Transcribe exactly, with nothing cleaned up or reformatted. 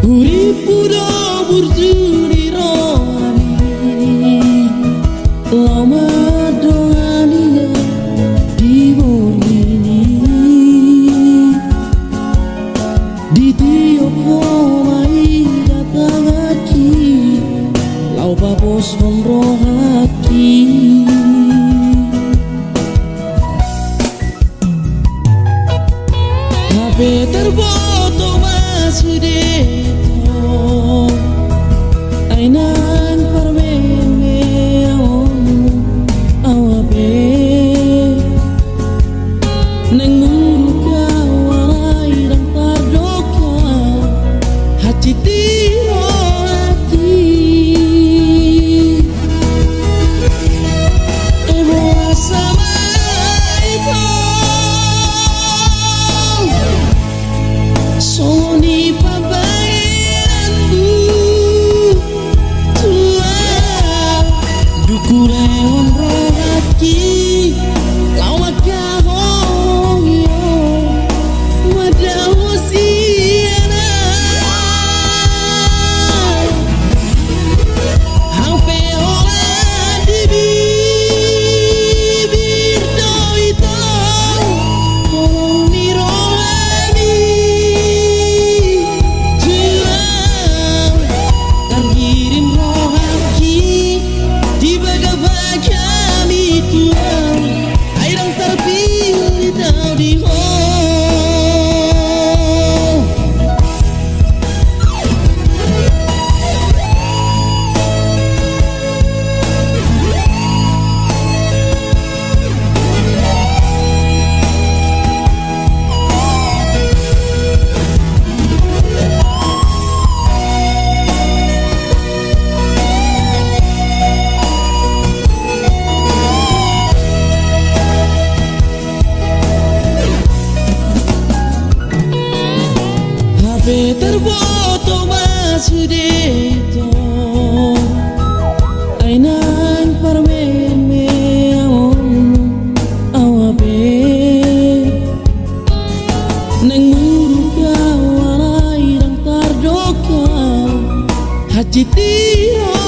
Hurippu do burju ni rohami, laho mandongani au di borngin i. Ditiop ho ma i da tanganki, laho paposhon rohangki. Hape tarboto ma sude tong, ai nang parmemeaon au hape. Nang muruk au alai ndang tardok au, hansit i rohangki. Ai boasa ma i tong, songon i pambahenanmu tu au. Dung hulehon rohangki laho mangkaholongi ho, mandao sian au. Au pe holan di bibir do i tong holong ni rohami tu au. Tarhirim rohangki di bagabagami tu au, ai ndang tarpillit au di ho. Hape tarboto ma sude tong, ai nang parmemeaon au hape. Nang muruk au alai ndang tardok au, hansit i rohangki.